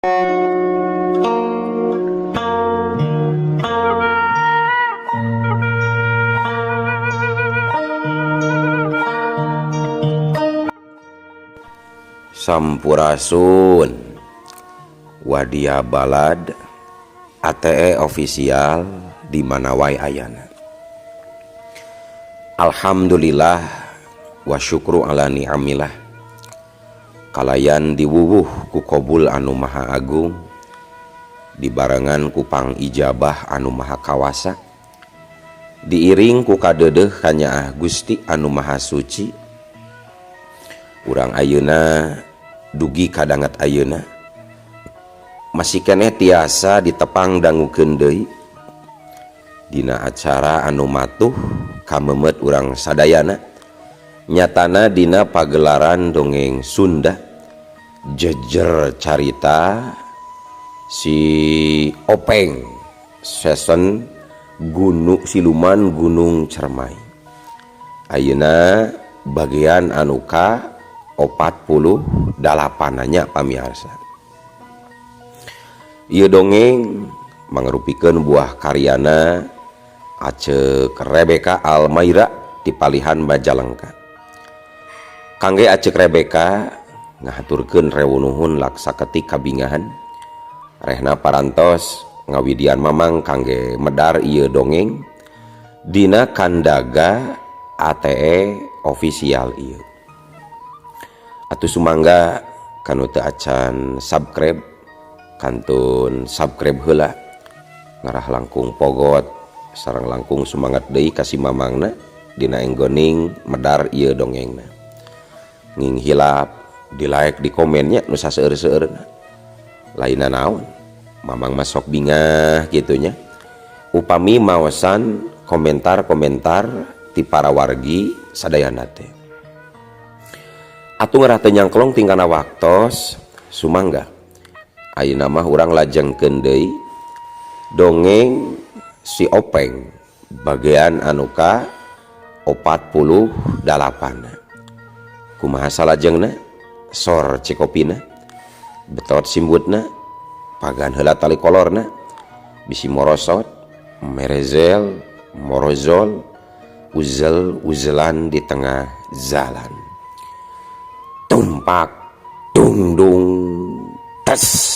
Sampurasun Wadia Balad ATE official di mana wae ayana. Alhamdulillah wa syukru ala ni'amillah. Kalayan diwuwuh ku kobul anu maha agung, dibarengan ku pangijabah anu maha kawasa, diiring ku kadeudeuh kanyaah Gusti anu maha suci. Urang ayeuna dugi kadanget ayeuna masih keneh tiasa ditepang dangukeun deui dina acara anu matuh kamemet urang sadayana, nyatana dina pagelaran dongeng Sunda jejer carita si Openg season Gunung Siluman Gunung Cermai. Ayeuna bagian anu ka 48 nya pamiarsa. Ieu dongeng mangrupikeun buah karyana Acek Rebecca Almaira ti Palihan Majalengka. Kangge Acek Rebecca ngahaturkeun rewunuhun laksa ketik kabingahan rehna parantos ngawidian mamang kangge medar ieu dongeng dina kandaga ATE official ieu. Atuh sumangga kanu teu acan subscribe kantun subscribe heula ngarah langkung pogot sareng langkung semangat deui ka si mamangna dina enggoning medar ieu dongengna. Nging hilap di like di komennya nu saseueur-seueurna. Lainna naon mamang mah sok bingah kitu nya. Upami maosan komentar-komentar ti para wargi sadayana teh. Atuh ngarah teu nyangklong tingkana waktos sumangga. Ayeuna mah urang lajengkeun deui dongeng si Openg bagian anu ka 48. Kumaha salajengna? Sor cikopina, betot simbutna, pagan heula tali kolorna, bisi morosot, merezel, morozol, uzel uzelan di tengah jalan. Tumpak, tungdung, tes.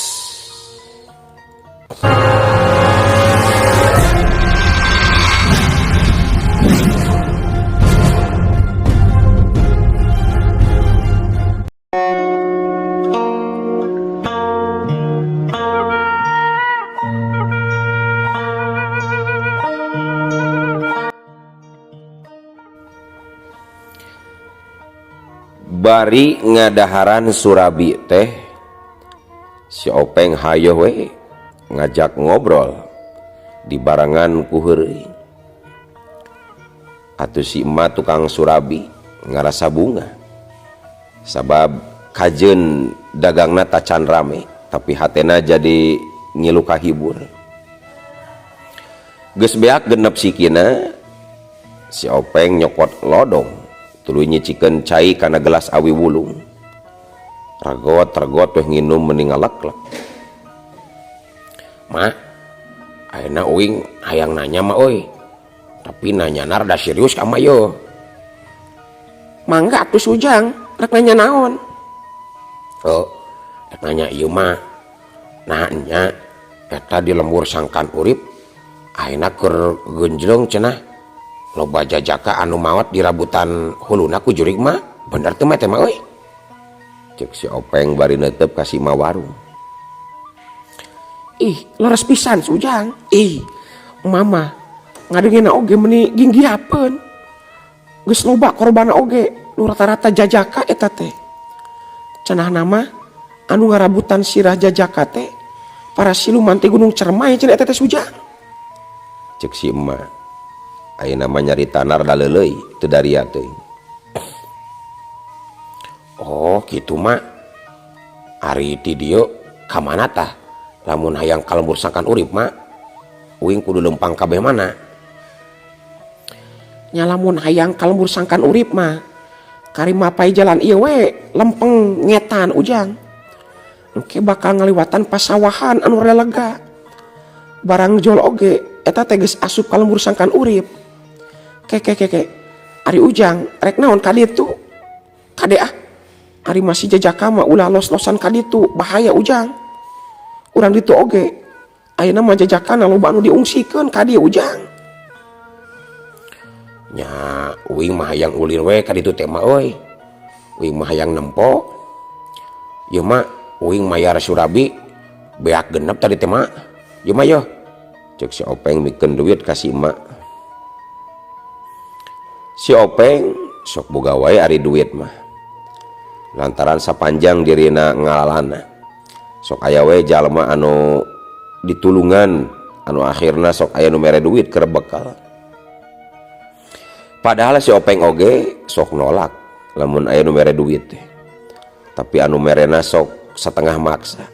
Bari ngadaharan surabi teh si Openg hayoh we ngajak ngobrol di barengan ku heureuy. Atuh si emak tukang surabi ngarasa bunga sabab kajeun dagangna tacan rame tapi hatena jadi ngilu kahibur. Geus beak genep sikina si Openg nyokot lodong tuluy nyicikeun cai kana gelas awi wulung. Ragot-ragot weh nginum meni ngalek-lek. Ma, ayeuna uing hayang nanya ma euy. Tapi nanyana rada serius ka ma yeuh. Mangga atuh Sujang, rek nanya naon? Oh, rek nanya ieu mah. Nah nya eta di lembur sangkan urip ayeuna keur genjleng cenah. Loba jajaka anu maot di rabutan huluna ku jurig mah, bener teu mah teh mah euy. Cek si Openg bari neuteup ka si warung. Ih, leres pisan Sujang. Ih, mama ngadengena oge meuni ginggiapeun. Geus loba korbanna oge, nu rata-rata jajaka eta teh. Cenah nama anu ngarabutan sirah jajaka teh para siluman ti Gunung Cermai cenah eta teh Sujang. Cek si emak. Ayeuna mah nyarita rada leuleuy teu daria teuing. Oh, kitu mah. Ari ti dieu ka mana tah? Lamun hayang ka lembur sangkan urip mah, uing kudu lempang kabeh mana? Nya lamun hayang ka lembur sangkan urip mah, kari mapai jalan ieu we lempeng ngetan Ujang. Engke bakal ngaliwatan pasawahan anu rada lega. Barang jol oge eta teh geus asup ka lembur sangkan urip. Ke ke ke ke ari Ujang rek naon ka ditu? Kade ah, ari masih jajaka mah ulah los-losan ka ditu, bahaya Ujang. Urang ditu oge ayeuna mah jajakana loba anu diungsikeun ka dieu Ujang. Nya uing mah hayang ulin we ka ditu teh mah euy. Uing mah hayang nempo. Ieu mah uing mayar surabi beak genep tadi teh mah. Ieu mah yeuh. Ceuk si Openg mikeun duit ka si emak. Si Openg sok boga wae ari duit mah. Lantaran sapanjang dirina ngalalana. Sok aya we jalma anu ditulungan anu akhirna sok aya nu mere duit keur bekal. Padahal si Openg oge sok nolak lamun aya nu mere duit teh. Tapi anu merena sok setengah maksa.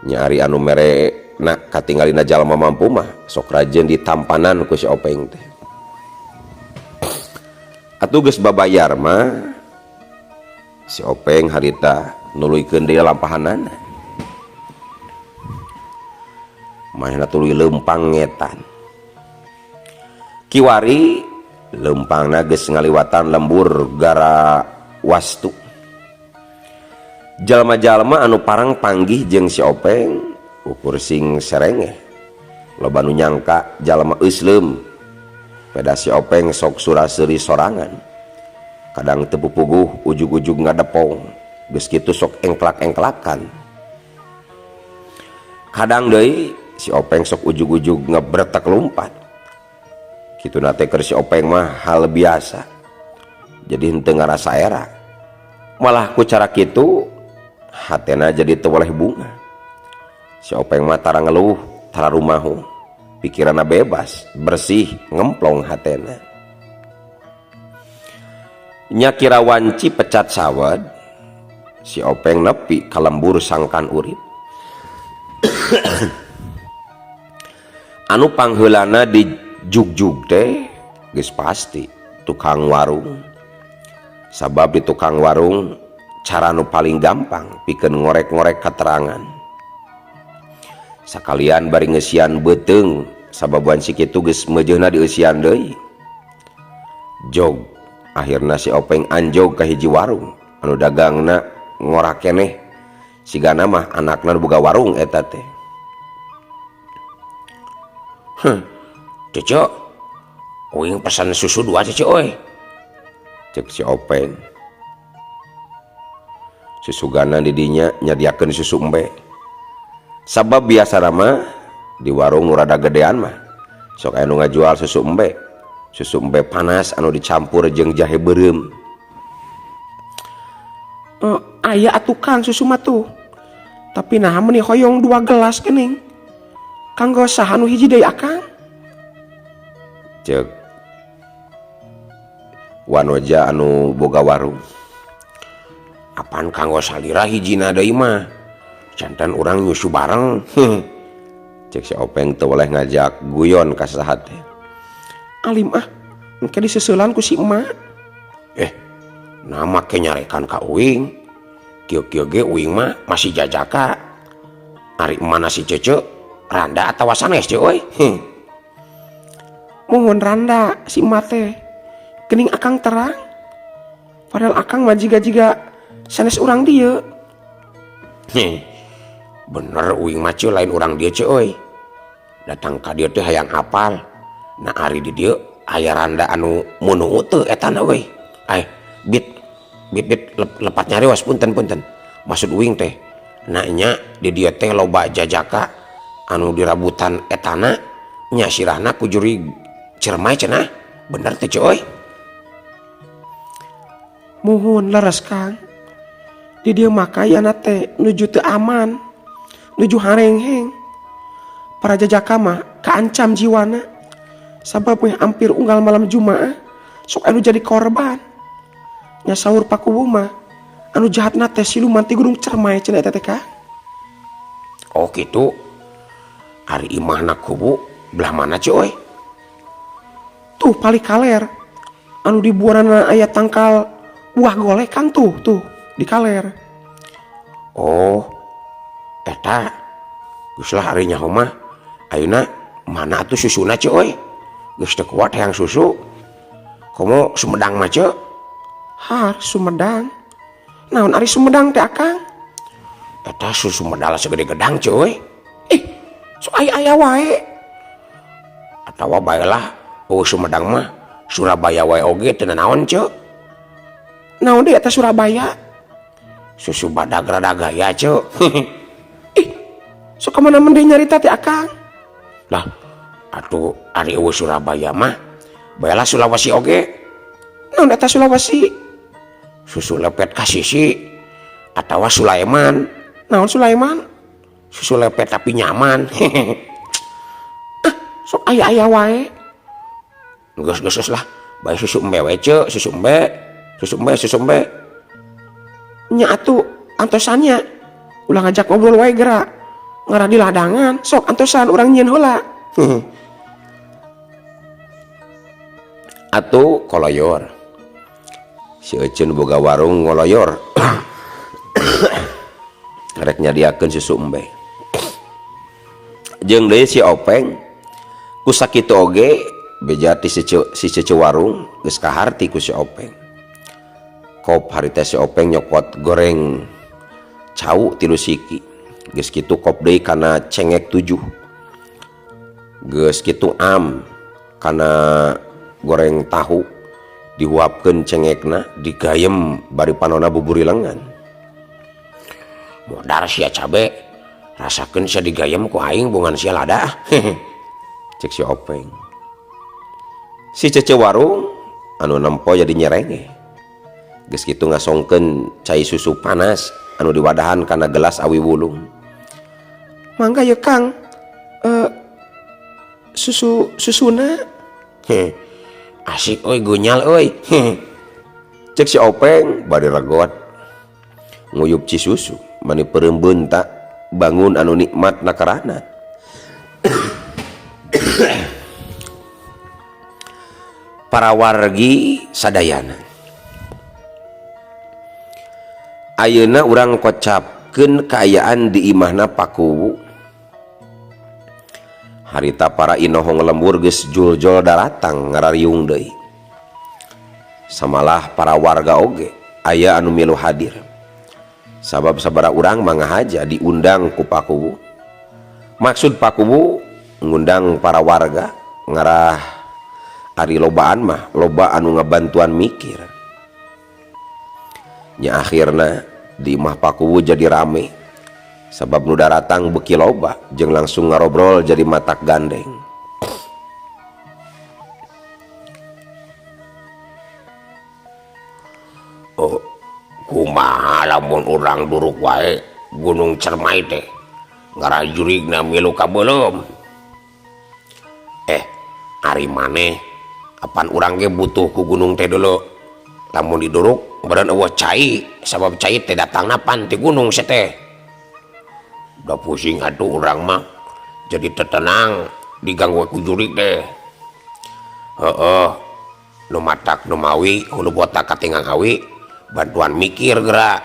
Nya ari anu mere na katingalina jalma mampu mah sok rajin ditampanan ku si Openg teh. Atuh geus babayar mah si Openg harita nuluykeun deui lampahanana. Manehna tuluy leumpang ngetan. Kiwari leumpangna geus ngaliwatan lembur gara wastu. Jalma-jalma anu parang panggih jeung si Openg ukur sing serengeh. Loba nu nyangka jalma eusleum. Peda si Openg sok sura-seuri sorangan. Kadang teu pupuguh ujug-ujug ngadepong. Geus kitu sok engklak-engklakan. Kadang deui si Openg sok ujug-ujug ngebretek lumpat. Kituna teh keur si Openg mah hal biasa. Jadi henteu ngarasa era. Malah ku cara kitu hatena jadi teu boleh bunga. Si Openg mah tara ngeluh, tara rumahu. Pikiranna bebas, bersih, ngemplong hatena. Nya kira wanci pecat sawed, si Openg nepi ka lembur sangkan urip. Anu pangheulana di jugjug teh geus pasti tukang warung. Sabab di tukang warung cara nu paling gampang pikeun ngorek-ngorek katerangan. Sakalian bari ngeusian beuteung sabab wanci kitu geus meujeuna dieusian deui. Jog akhirna si Openg anjog ka hiji warung anu dagangna ngora keneh. Sigana mah anakna nu boga warung eta teh. Heh, Cece, uing pesan susu 2 Cece euy. Ceuk si Openg. Susugana di dinya nyadiakeun susu embe. Sabab biasa mah di warung nu rada gedean mah sok aya nu ngajual susu embe. Susu embe panas anu dicampur jeung jahe beureum. Oh, aya atuh Kang susu mah tuh. Tapi naha meuni hoyong 2 gelas geuning. Kanggo saha nu hiji deui Akang? Ceuk wanoja anu boga warung. Apaan kanggo salira hijina deui mah? Jantan urang nyusu bareng. Cek si Openg teu boleh ngajak guyon ka saha teh. Alim ah, engke diseuselan ku si emak. Nama ke nyarekan ka uing. Kieu-kieu ge uing mah masih jajaka. Ari mana si Cece randa atawa sanes ce euy. Mohon randa si emak teh. Geuning Akang terang. Padahal Akang mah jiga-jiga sanes urang dieu. Heh. Bener uing mah ce lain urang dieu ce euy. Datang ka dieu teh hayang apal. Nah ari di dieu aya randa anu munuu teu etana euy. Ai bit bit bit lepat nyarios punten punten. Maksud uing teh nanya di dieu teh loba jajaka anu dirabutan etana nya sirahna ku jurig Ciremai cenah. Bener teh ce euy. Muhun leres Kang. Di dieu mah kayana teh nuju teu aman, nuju harengheng. Para jajaka mah kaancam jiwana. Sabab weh hampir unggal malam Jumaah sok anu jadi korban. Nya saur pakuwu mah anu jahatna teh siluman ti Gunung Cermai cenah eta teh Kang. Oh kitu. Ari imahna kubu belah mana ce euy? Tuh pali kaler anu di buaranna aya tangkal buah golek Kang tuh tuh di kaler. Oh, Eta geus lah ari nyaho mah ayeuna mana atuh susuna ce euy. Geus teu kuat hayang susu. Komo Sumedang mah ce. Har Sumedang. Naon ari Sumedang teh Akang? Eta susu medal segede gedang ce euy. Ih, sok aya-aya wae. Atawa baelah eueuh Sumedang mah Surabaya wae oge teu nanaon ce. Naon deui eta Surabaya? Susu badag rada gaya ce. Ih, sok kamana mending nyarita teh Akang? Lah, atuh ari eueuh Surabaya mah baelah Sulawesi oge. Naon eta Sulawesi? Susu lepet ka sisi atawa Sulaiman. Naon Sulaiman? Susu lepet tapi nyaman. Ah, sok aya-aya wae. Geus-geus lah, bae susu embe we ce, susu embe, susu embe, susu embe. Nya atuh antosannya ulah ngajak ngobrol wae geura. Ngarah di ladangan, sok antosan urang nyieun heula. Atuh koloyor. Si Eceun boga warung ngoloyor. Rek nyadiakeun susu embe. Jeung deui si Openg ku sakitu oge beja ti si Cece warung geus kaharti ku si Openg. Kop harita si Openg nyokot goreng cau 3 siki. Geus kitu kop deui kana cengek 7. Geus kitu am kana goreng tahu dihuapkeun cengekna digayem bari panona buburi lengan. Modar sia cabe, rasakeun sia digayem ku aing bongan sia lada. Cek si Openg. Si Cece warung anu nempo jadi nyerenge. Geus kitu ngasongkeun cai susu panas anu diwadahan kana gelas awi wulung. Mangga ye Kang, susu susuna. Heh, asik euy gunyal euy. Cek si Openg bari regot nguyup ci susu mani peureum beunta bangun anu nikmat nakarana. Para wargi sadayana, ayeuna urang kocapkeun kaayaan di imahna Pakuwu. Harita para inohong lembur geus juljol daratang ngarariung deui. Samalah para warga oge aya anu milu hadir. Sabab sabara urang mangahaja diundang ku Pakuwu. Maksud Pakuwu ngundang para warga ngarah ari lobaan mah loba anu ngabantuan mikir. Nya akhirna di imah Pakuwu jadi rame. Sabab nu daratang beuki loba jeung langsung ngarobrol jadi matak gandeng. Oh, kumaha lamun urang duruk wae Gunung Cermai teh ngarah jurigna milu ka beuleum. Ari maneh apan urang ge butuh ku gunung teh dulu. Lamun diduruk beureun eueuh cai, sabab cai teh datangna pan ti gunung sia teh. Udah pusing atuh urang mah jadi tetenang diganggu ku jurig teh. Heeh, nu matak nu mawi hulu botak katingang awi bantuan mikir geura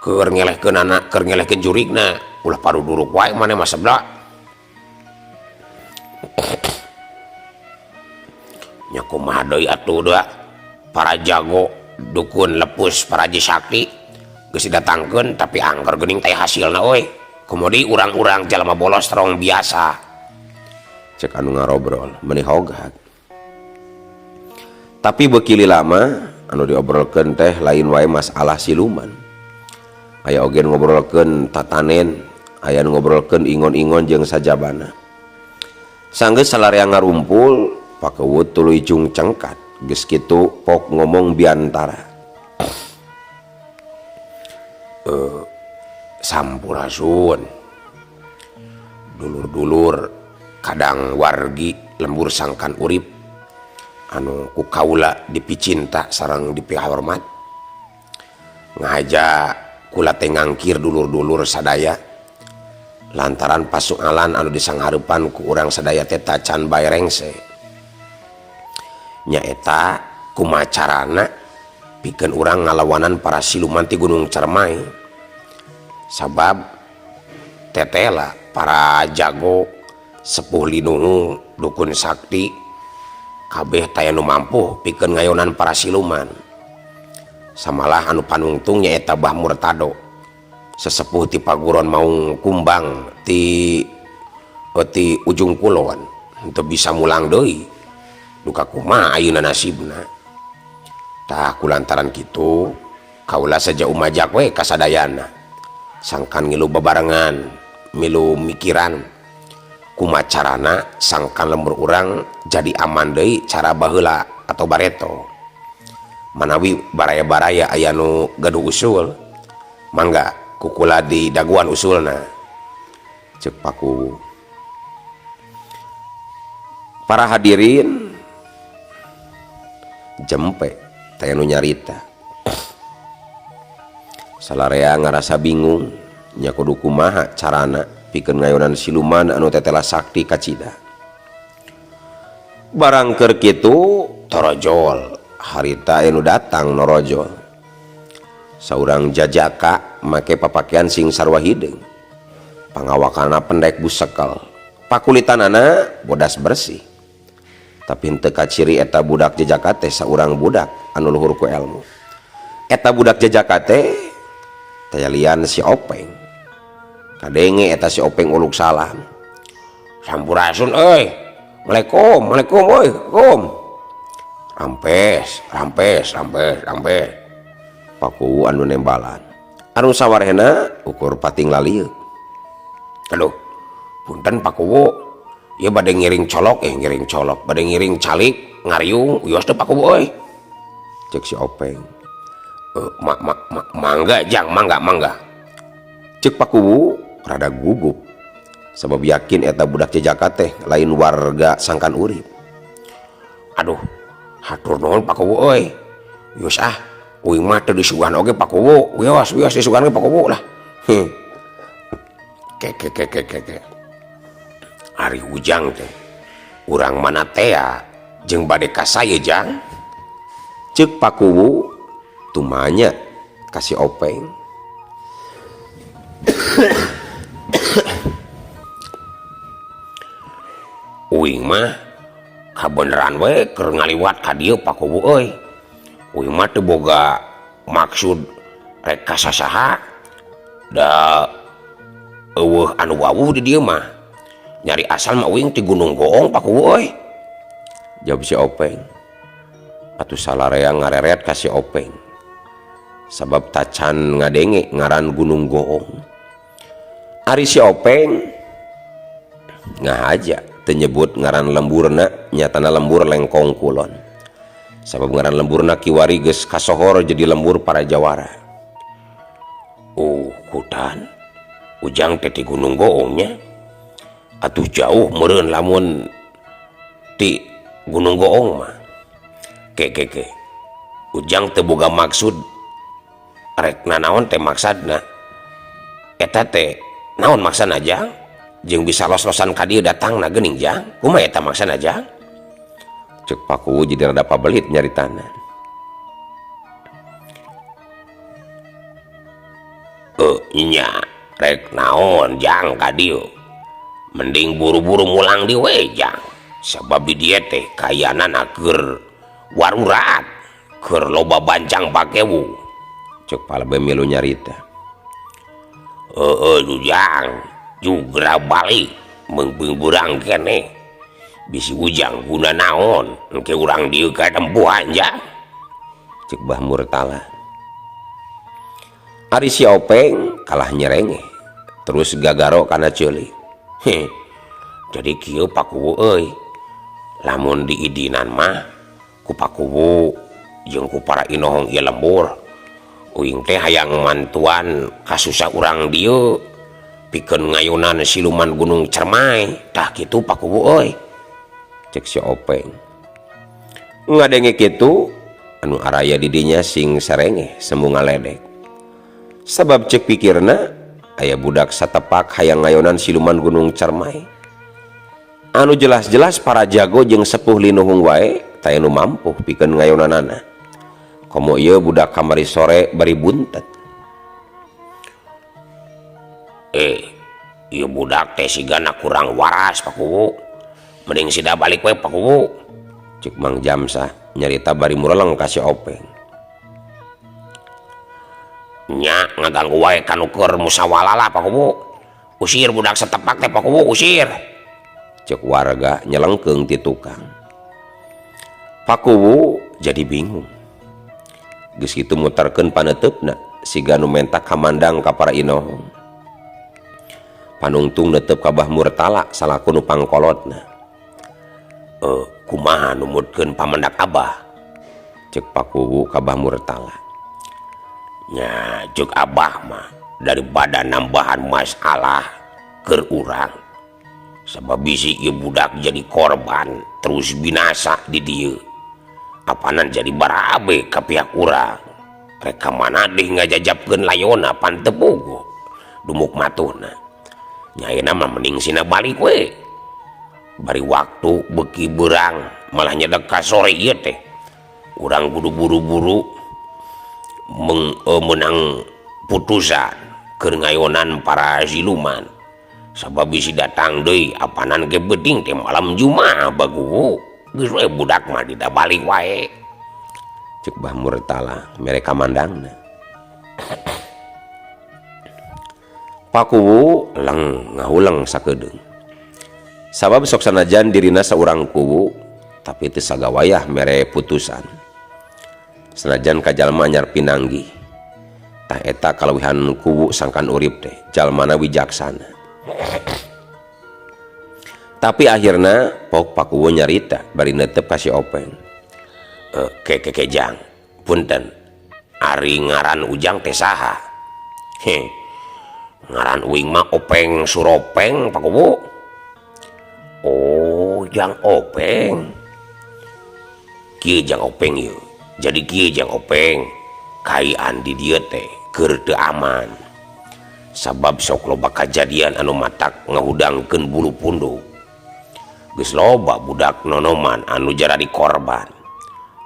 keur ngelehkeun anak keur ngelehkeun jurigna ulah paru duruk wae maneh mah seblak. Nya kumaha deui atuh da para jago dukun lepus paraji sakti geus didatangkeun tapi angger geuning teh hasilna euy. Kemudian urang-urang jalma bolos terong biasa. Cek anu ngarobrol meuni hogat. Tapi beuki lama anu diobrolkeun teh lain wae masalah siluman. Aya oge nu ngobrolkeun tatanen, aya nu ngobrolkeun ingon-ingon jeung sajabana. Sanggeus salarea ngarumpul, Pakewut tuluy jung cengkat, geus kitu pok ngomong biantara. Sampurasun dulur-dulur kadang wargi lembur sangkan urip anu ku kaula dipicinta sareng dipihormat ngahaja kula teh ngangkir dulur-dulur sadaya lantaran pasualan anu disanghareupan ku urang sadaya teh tacan bae rengse nyaeta kumaha carana pikeun urang ngalawanan para siluman ti Gunung Cermai. Sabab Tetela para jago sepuh linuhung dukun sakti kabeh taya nu mampu pikeun ngayonan para siluman. Samalah anu panungtung nyaeta Bah Murtado sesepuh ti Paguron Maung Kumbang ti ti ujung kulon teu bisa mulang deui duka kumaha ayeuna nasibna. Tah kulantaran kitu kaula saja umajak we kasadayana sangkan ngilu babarengan milu mikiran kumaha carana sangkan lembur urang jadi aman deui cara baheula atau bareto. Manawi baraya-baraya aya nu gaduh usul mangga kukula di daguan usulna cek Paku. Para hadirin jempe teh nu nyarita salarea ngarasa bingung nya kudu kumaha carana pikeun ngayonan siluman anu tetela sakti kacida. Barang keur kitu torojol harita anu datang norojol saurang jajaka make papakean sing sarua hideung pangawakana pendek busekel pakulitanana bodas bersih. Tapi henteu kaciri eta budak jajaka teh saurang budak anu luhur ku elmu. Eta budak jajaka teh taya lian si Openg. Kadenge eta si Openg uluk salam. Sampurasun euy. Assalamualaikum, assalamualaikum euy, kum. Rampes, rampes, rampes, rampes. Paku anu nembalan. Anu sawarehna ukur pating lalieuk. Aduh, punten Pakuwu. Ieu bade ngiring colok, ngiring colok, bade ngiring calik, ngariung, wios teu Pakuwu euy. Cek si Openg. Mangga jang, mangga, mangga. Cek Pakuwu rada gugup. Sabab yakin eta budak jejaka teh lain warga sangkan urip. Aduh, hatur nuhun Pakuwu euy. Wios ah, uing mah teu disuguhan oge Pakuwu. Wios, wios disuguhan ge Pakuwu lah. Heh. Ke ke ke ke ke ke. Ari Ujang teh urang mana tea jeung bade ka saye jang. Ceuk Pakuwu tumanya ka si Openg. Uing mah kabeneran we keur ngaliwat ka dieu Pakuwu euy. Uing mah teu boga maksud rek ka sasaha da eueuh anu wawuh di dieu mah. Nyari asal mah uing ti Gunung Goong Pakuwu euy. Jawab si Openg. Atuh salarea ngareret ka si Openg. Sabab tacan ngadenge ngaran Gunung Goong. Ari si Openg ngahaja teu nyebut ngaran lemburna nyatana lembur Lengkong Kulon. Sabab ngaran lemburna kiwari geus kasohor jadi lembur para jawara. Oh, kutan. Ujang teh ti Gunung Goongnya. Atuh jauh meureun lamun ti Gunung Goong mah. Ke ke ke. Ujang teu boga maksud rek nanaon teh maksadna. Eta teh naon maksana jang? Jeung bisa los-losan ka dieu datangna geuning jang. Kumaha eta maksana jang? Ceuk Pakuwu jadi rada pabelit nyaritana. Nya rek naon jang ka dieu? Mending buru-buru mulang di we jang. Sabab di dieu teh kayanana keur warurat, keur loba bancang pakewu. Ceuk Palebe milu nyarita. Heueuh Ujang, jugra balik meungpeung burang keneh. Bisi Ujang guna naon engke urang dieu ka tempuhan jang. Ceuk Bah Murtala. Ari si Openg kalah nyerengeh, terus gagaro kana ceuli. Heh. Jadi kieu Pakuwu euy. Lamun diidinan mah ku Pakuwu jeung ku para inohong ieu lembur. Uing teh hayang mantuan kasusah urang dieu pikeun ngayunan siluman Gunung Cermai. Tah kitu Pakuwu euy. Cek si Openg. Ngadenge kitu anu araya di dinya sing serengeh semu ngaledek. Sabab cek pikirna aya budak satepak hayang ngayonan siluman Gunung Cermai. Anu jelas-jelas para jago jeung sepuh linuhung wae taya nu mampuh pikeun ngayonanana. Komo ieu budak kamari sore bari buntet. Ieu budak teh sigana kurang waras Pak Kuwu. Mending sida balik we Pak Kuwu. Cek Mang Jamsah nyarita bari mureleng ka si Openg. Nya ngaganggu wae kanu keur musawalala Pak Kuwu. Usir budak setepak teh Pak Kuwu, usir. Cek warga nyelengkeung ti tukang. Pak Kuwu jadi bingung. Geus kitu muterkeun paneuteup siga nu menta kamandang ka para inohong. Panungtung netep ka Bah Murtala salaku nu pangkolotna. Kumaha numutkeun pamandak Abah? Cek Pak Kuwu ka Bah Murtala. Nya cek Abah mah daripada nambahan masalah keur urang. Sabab bisi ieu budak jadi korban terus binasa di dieu. Apanan jadi barabe ka pihak urang. Rek ka mana deui ngajajabkeun layona pan teu puguh dumuk matuhna. Nya ayeuna mah mending sina balik we. Bari waktu beuki beurang malah nyedek ka sore ieu teh. Urang kudu buru-buru meunang putusan keur ngayonan para siluman. Sabab bisi datang deui apanan ge beuting teh malam Jumaah baguwu. Geus we budak mah dida balik wae. Cek Bah Murtala mere kamandangna. Pak Kuwu leng ngahuleng sakedeung. Sabab sok sanajan dirina saurang kuwu tapi teu sagawayah mere putusan. Sanajan ka jalma anyar pinanggih. Tah eta kaleuwihan kuwu sangkan urip teh jalmana wijaksana. Tapi akhirna pok Pak Kuwu nyarita bari neuteup ka si Openg. Ke jang punten ari ngaran Ujang teh saha? Heh. Ngaran uing mah Openg Suropeng Pak Kuwu. Oh, Jang Openg. Kieu Jang Openg ieu. Jadi kieu Jang Openg, kaayaan di dieu teh keur teu aman. Sabab sok loba kajadian anu matak ngahudangkeun bulu punduk. Geus loba budak nonoman anu jaradi korban.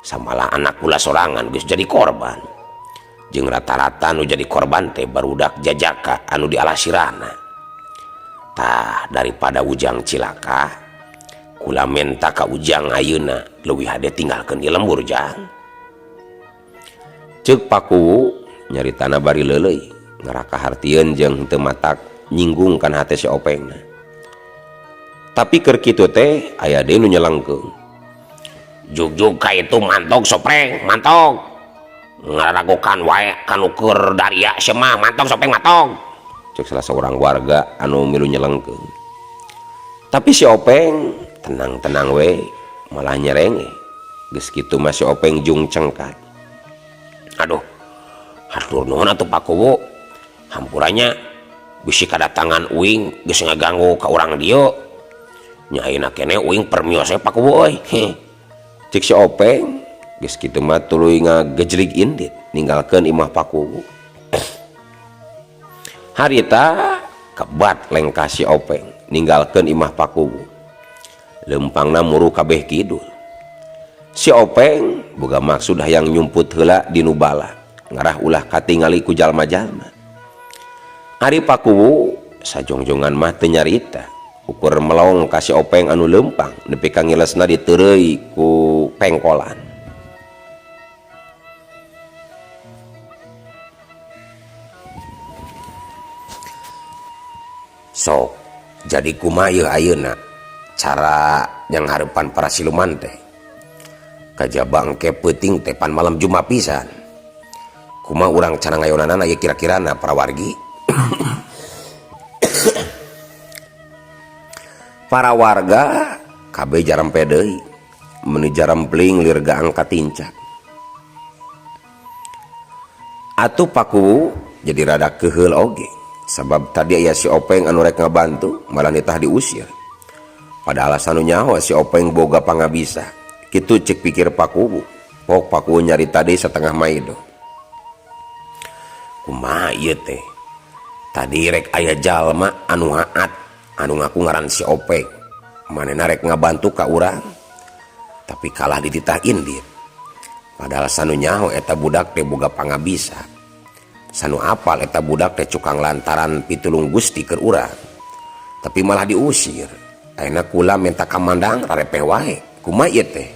Samalah anak kula sorangan geus jadi korban. Jeung rata-rata nu jadi korban teh barudak jajaka anu dialasirana. Tah daripada Ujang cilaka, kula menta ka Ujang ayeuna leuwih hade tinggalkeun di lembur Jang. Ceuk Pak Kuwu nyaritana bari leuleuy ngaraka hartieun jeung teu matak nyinggung kana hate si Opengna. Tapi keur kitu teh aya deui nu nyelengkeung. Jugjug ka itu mantog Sopreng, mantog. Ngaragokan wae kanu keur daria sia mah mantog Sopreng mantog. Cek salah seorang warga anu milu nyelengkeung. Tapi si Openg tenang-tenang we malah nyerenge. Geus kitu mah si Openg jung cengkat. Aduh, hatur nuhun atuh Pak Kuwu. Hampuranya bisi kadatangan uing geus ngaganggu ka urang dieu. Nya ayeuna keneh uing permios we Pak Kuwu euy. Heh. Cek si Openg geus kitu mah tuluy ngagejlig indit ninggalkeun imah Pak Kuwu. Harita kebat lengkah si Openg ninggalkeun imah Pak Kuwu. Leumpangna muru kabeh kidul. Si Openg boga maksud hayang nyumput heula di nu bala ngarah ulah katingali ku jalma-jalma. Ari Pak Kuwu sajongjongan mah teu nyarita ukur melong ka si Openg anu leumpang nepi ka ngilesna diteureuy ku pengkolan. Sok jadi kumaha ieu ayeuna cara yang hareupan para siluman teh. Kajaba engke peuting teh pan malam Jumat pisan. Kumaha urang cara ngayonanana ieu kira-kirana para wargi? Para warga kabeh jarampe deui, meuni jarempling lir gaang katincak. Atuh Pak Kuwu jadi rada keuheul oge. Sabab tadi aya si Openg anu rek ngabantu malah nitah diusir. Padahal anu nyaho si Openg boga pangabisa. Kitu cek pikir Pak Kuwu. Pok Pak Kuwu nyari tadi setengah maido. Kumaha ieu teh? Tadi rek aya jalma anu haat anu ngaku ngaran si Openg. Manehna rek ngabantu ka urang. Tapi kalah dititah indit. Padahal sanu nyaho eta budak teh boga pangabisa. Sanu apal eta budak teh cukang lantaran pitulung Gusti keur urang. Tapi malah diusir. Ayeuna kula minta kamandang rarepeh wae. Kumaha ieu teh?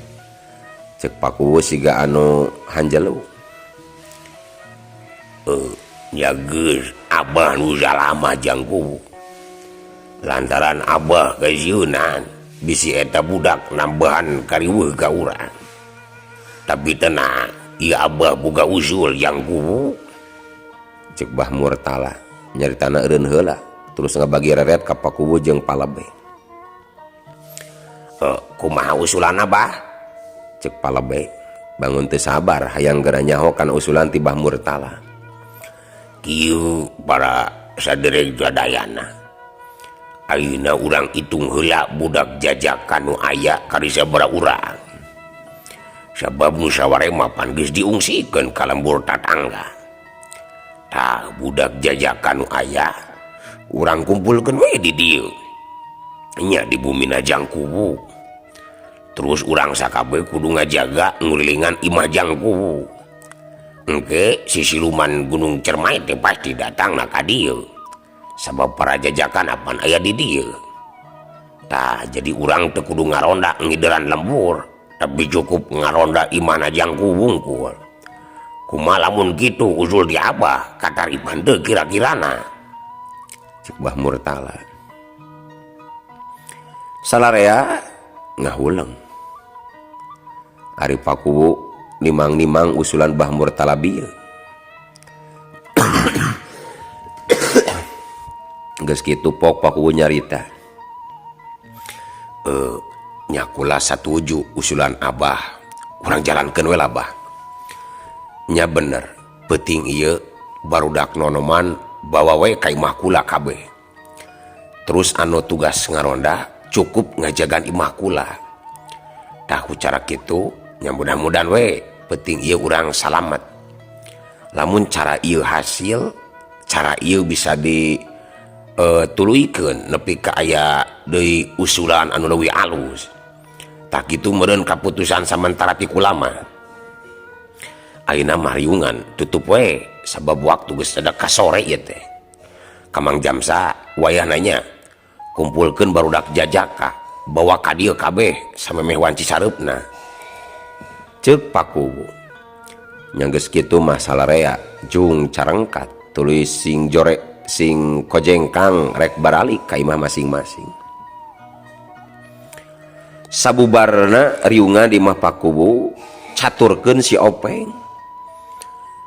Cek Pakuwu siga anu hanjelu. Nya geus Abah nu salamah jang kuwu. Lantaran Abah kasieunan bisi eta budak nambahan kariweuh ka urang. Tapi tenang, ieu Abah boga usul jang kuwu. Cek Bah Murtala nyaritana eureun heula terus ngabagi reret ka Pakuwu jeung Palebe. Kumaha usulanna Bah? Cek Palebe bangun teu sabar hayang geura nyaho kana usulan ti Bah Murtala. Kieu para saderek sadayana. Ayeuna urang hitung heula budak jajakan nu aya kari sabaraha urang. Sabab nu saware mah pan geus diungsikeun ka lembur tatangga. Tah budak jajakan nu aya urang kumpulkeun we di dieu. Nya di bumina Jang Kuwu. Terus urang sakabeh kudu ngajaga ngulilingan imah Jang Kuwu. Engke si siluman Gunung Cermai teh pasti datang na ka dieu. Sabab para jajakan apan aya di dieu. Tah jadi urang teu kudu ngaronda ngideran lembur, tapi cukup ngaronda imahna Jang Kuwu wungkul. Kumaha lamun kitu usul di Abah katariman teu kira-kirana. Cek Bah Murtala. Salarea ngahuleng. Ari Pakuwu nimang-nimang usulan Bah Murtala bieu. Geus kitu pok Pakuwu nyarita. Nya kula satuju usulan Abah. Urang jalankeun we lah Bah. Nya bener, peuting ieu barudak nonoman bawa we ka imah kula kabeh. Terus anu tugas ngaronda cukup ngajagan imah kula. Tah ku cara kitu nya mudah-mudahan we peuting ieu urang salamet. Lamun cara ieu hasil, cara ieu bisa di tuluykeun nepi ka aya deui usulan anu leuwih alus. Tah kitu meureun kaputusan samentara ti kula mah. Ayeuna mah riungan tutup we sabab waktu geus rada ka sore ieu teh. Ka Mang Jamsa wayahna nya kumpulkeun barudak jajaka bawa ka dieu kabeh samemeh wanci sareupna. Ceuk Pakuwu. Nya geus kitu mah salarea jung carengkat tuluy sing jore sing kojengkang rek baralik ka imah masing-masing. Sabubarna riungan di imah Pakuwu caturkeun si Openg.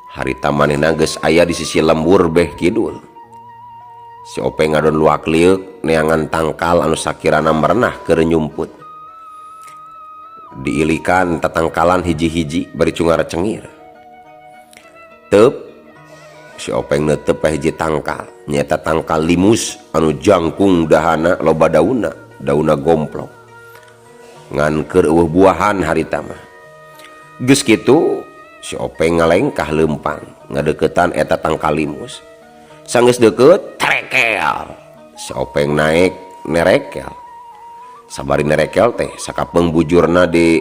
Harita manehna geus aya di sisi lembur beh kidul. Si Openg ngadon luak lieuk neangan tangkal anu sakirana merenah keur nyumput. Diilikan tatangkalan hiji-hiji bari cungar cengir. Teup si Openg neuteup ka hiji tangkal, nyaeta tangkal limus anu jangkung dahana loba daunna, daunna gomplok. Ngan keur eueuh buahan harita mah. Geus kitu si Openg ngalengkah leumpang ngadeukeutan eta tangkal limus. Sanggeus deukeut terekel. Si Openg naek nerekel. Sabari nerekel teh sakapeung bujurna di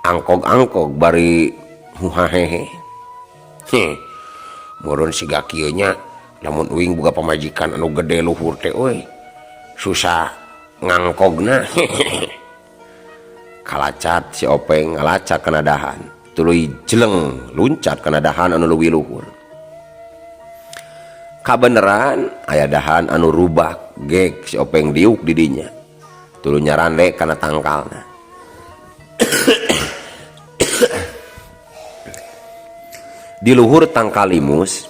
angkog-angkog bari huhahehe. Heh. Meureun siga kieu nya lamun uing boga pamajikan anu gede luhur teh euy. Susah ngangkogna. Kalacat si Openg ngalacak kana dahan. Tuluy jeleng luncat kana dahan anu leuwih luhur. Kabeneran aya dahan anu rubak gek si Openg diuk di dinya. Tuluy nyarande kana tangkalna. Di luhur tangkal limus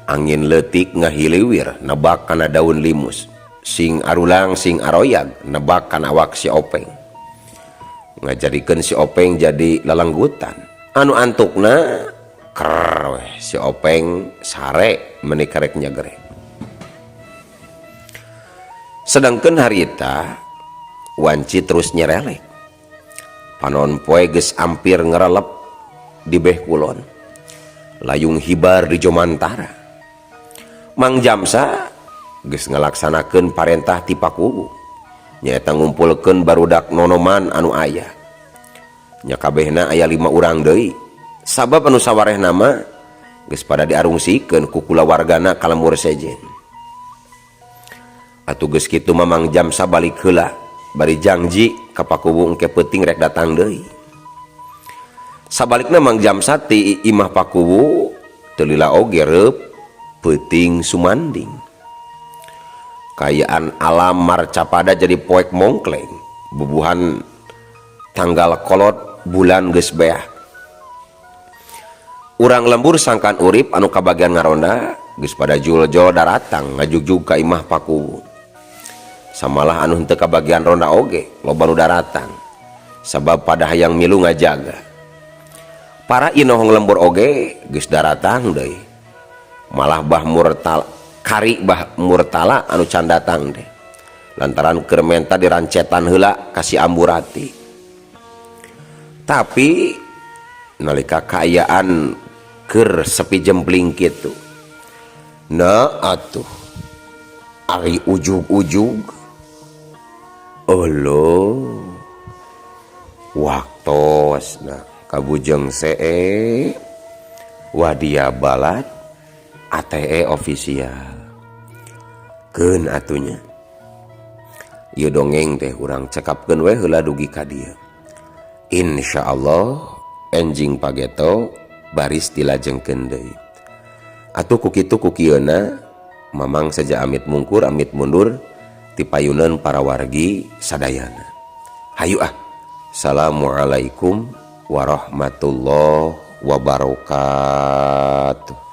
angin leutik ngahiliwir nebak kana daun limus. Sing arulang sing aroyag nebak kana awak si Openg. Ngajadikeun si Openg jadi lalenggutan. Anu antukna ker weh si Openg sare meuni karek nyagerek. Sedangkeun harita wanci terus nyerelek. Panon poe geus ampir ngerelep di beh kulon. Layung hibar di Jomantara. Mang Jamsa geus ngalaksanakeun parentah ti Pakuwu. Nyaeta ngumpulkeun barudak nonoman anu aya. Nya kabehna aya 5 urang deui. Sabab anu sawarehna mah geus pada diarungsikeun ku kulawargana ka lembur sejen. Atuh geus kitu Mamang Jamsa balik heula bari jangji ka Pakuwu engke peuting rek datang deui. Sabalikna Mang Jamsa ti imah Pakuwu teu lila oge reup peuting sumanding. Kaayaan alam marcapada jadi poek mongkleng. Bubuhan tanggal kolot bulan geus beah. Urang lembur sangkan urip anu kabagian ngaronda geus pada jul-jol daratang ngajugjug ka imah Pakuwu. Samalah anu henteu kabagian ronda oge loba nu daratang sabab pada hayang milu ngajaga. Para inohong lembur oge geus daratang deui. Malah Bah Murtala kari Bah Murtala anu can datang deh. Lantaran keur menta dirancetan heula ka si Amburati. Tapi nalika kaayaan keur sepi jempling kitu. Nah atuh ari ujug-ujug elo waktosna kabujeng see wadia balad ATE official keun atunya ieu dongeng teh urang cekapkeun we heula dugi ka dieu. Insyaallah enjing pageto baris dilajengkeun deui. Atuh ku kitu ku kieuna Mamang saja amit mungkur amit mundur ti payuneun para wargi sadayana. Hayu ah. Assalamualaikum warahmatullahi wabarakatuh.